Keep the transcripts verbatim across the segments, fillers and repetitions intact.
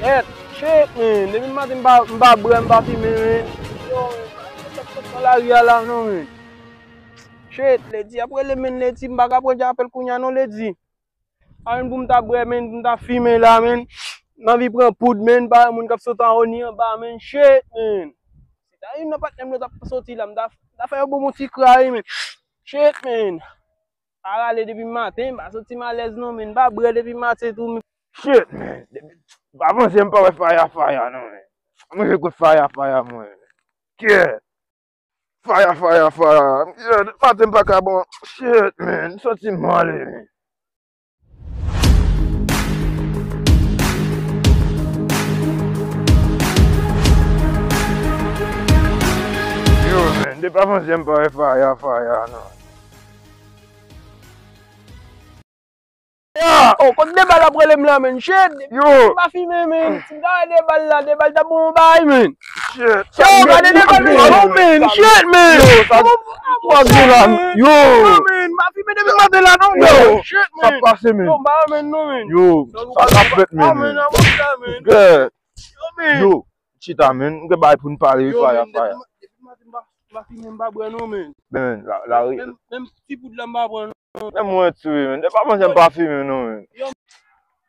Kèt, shit, man. Depi maten m pa, m pa bwè, m pa fimen, man. Yo, man, pa gen sa k sot nan lari a la, non, man. Shit, ledi ap rele, man, ledi, m pa ka pran apèl kounye a, non, ledi. A, man, pou m ta bwè, man, pou m ta fimen la, man. M anvi pran poud, man, pa moun k ap sot anwo ni anba, man. Shit, man. Se ta youn nan patnè m yo t ap soti la, m ta, m ta fè yo bon, bon ti kray, man. Shit, man. Pa rale depi maten, pa santi m alèz non, man. Pa bwè depi maten tou, man. Shit, man. Depi, pa panse m pa wè Faya Faya non, man. Mwen je kout Faya Faya mwen. Kè. Faya Faya Faya. Yeah, depi maten m pa ka bon. Shit, man. M santi m mal, man. Yo, man, depi avan yè m pa wè Faya Faya non. Ya! Oh, kot de bal ap rele m la, man? Shit! Yo! M pa fimen, man. Si m ta wè de bal la, de bal ta bon bagay, man. Shit! Yo, gade de bal, man. Oh, man. Shit, man. Yo, sa m ap di la, yo. Yo, man, m pa fimen depi maten la, non, man. Yo, shit, man. Sa pase, man. Yo, m pa renmen, non, man. Yo, sa k ap fèt, man. Ah, man, a wont la, man. Yo, man. Yo, chita, man. M gen bagay pou n pale, wi, Faya, Faya. Depi maten, m pa, m pa fimen, m pa bwè, non, man. Ben, la, la, wi. Menm, menm ti poud la, m pa pran, non. Men mwen tou, wi, man. Depi avan yè m pa fimen, non, man. Yo.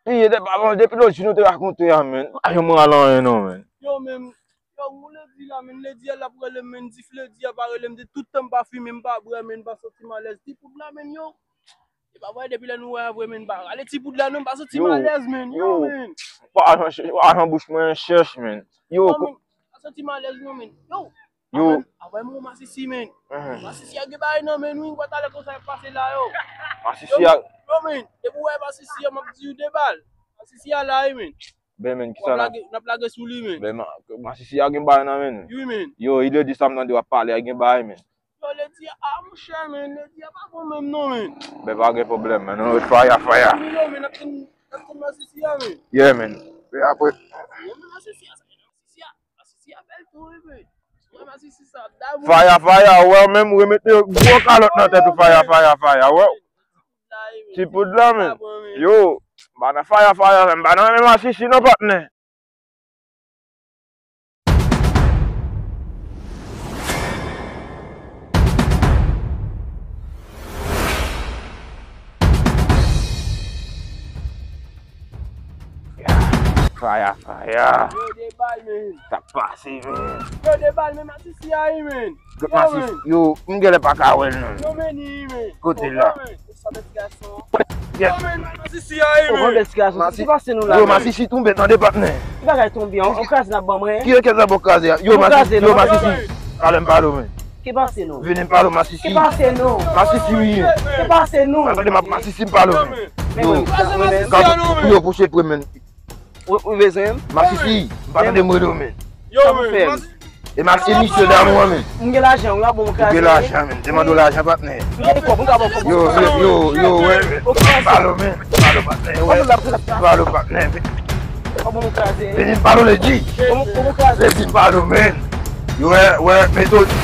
Wi, depi avan, depi lòt jou nou te rakonte a, man. M pa janm rale anyen, non, man. Yo, man. Yo, m ledi la, man. Ledi a, l ap rele m, man. Dif ledi a pa rele m. De tout tan m pa fimen, m pa bwè, man. M pa santi m alèz. Ti poud la, man, yo. E pa vre, depi lè nou wè a vre, man, pa rale ti poud la non, m pa santi m alèz, man. Yo, man. Yo, ajan bouch mwen chèch, man. Yo, yo, man, pa santi m alèz non, man. Yo, yo. Avè m, avè m, masisi, man. Masisi a gen bagay nan men nou, wi, wè talè konsa y ap pase la, yo. Masisi a. Yo, man, depi w wè masisi a, m ap di w de bal. Masisi a la, wi, man. Ben, man, kisa la? N ap lage sou li, man. Ben, masisi a gen bagay nan men nou. Wi, man. Yo, ledi sa m tande w ap pale a gen bagay, man. Yo, ledi a, ah, monchè, man, ledi a pa bon menm non, man. Ben, pa gen pwoblèm, man. Nou ret Faya, Faya. Yo, man, n ap tann, n ap tann masisi a, man. Yeah, man. E apre? Yo, man, masisi a, sa, masisi a, masisi a bèl tou, wi, man. Wè, masisi sa, dabou. Faya, Faya, wè, w menm, ou remete gwo kalòt nan tèt ou, Faya, Faya, Faya, wè. Ti poud la, man. Yo, m pa nan Faya, Faya, m pa nan menm masisi, non, patnè. Faya, Faya. Yo, de bal, man. Sa k pase, man? Yo, de bal, man, masisi a, wi, man. Yo, man. Yo, m genlè pa ka wè l, non. Yo, man, wi, man. Kote l la? Yo, man, masisi a, wi, man. Masisi, ki pase nou la? Yo, masisi tonbe, tande, patnè. Ki bagay tonbe? On, on kraze n ap ban mwen. Ki yo kraze a? Yo, masisi, yo, masisi. Talè m pale w, man. Ki pase nou? Vini m pale w, masisi. Ki pase nou? Masisi, wi. Ki pase nou? Tande m ap masisi, m pale w, man. Yo, yo, pou se pre, man. Ou, ou bezwen m? Masisi, m pa tande m rele w, man. Yo, man. E masisi, misye damou an, man. M gen lajan, wi, a bon, m kraze. Ou gen lajan, man. Te mande w lajan, patnè. M gen kòb, m ka ba w kòb. Yo, yo, yo, yo, wè, man. Pale w, man. Pale w, patnè, wè. Pale w, patnè. Vini m pale w, ledi. Ledi m pale w, man. Yo, wè, wè, Metodi.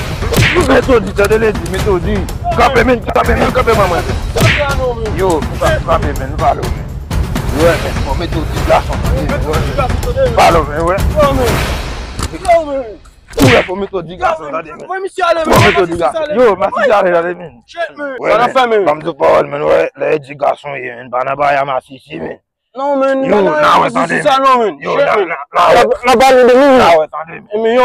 Metodi, tande, ledi, Metodi. Kanpe, man, kanpe, man, kanpe, man, mwen. Yo, kanpe, man, pale w, man. Yo, wè, man, fò Metodi gason, tande, man, wè. Pale w, man, wè. Yo, man. Ou wè, fò Metodi gason, tande, man. Fò Metodi gason. Yo, masisi ale, tande, man. Wè, man, ban m di w pawòl, man, wè, lè e di gason ye, man, pa nan bagay a masisi, man. Non, man, yo, n a wè, tande. Sa non, man. Yo, n a, n a, n a wè, tande.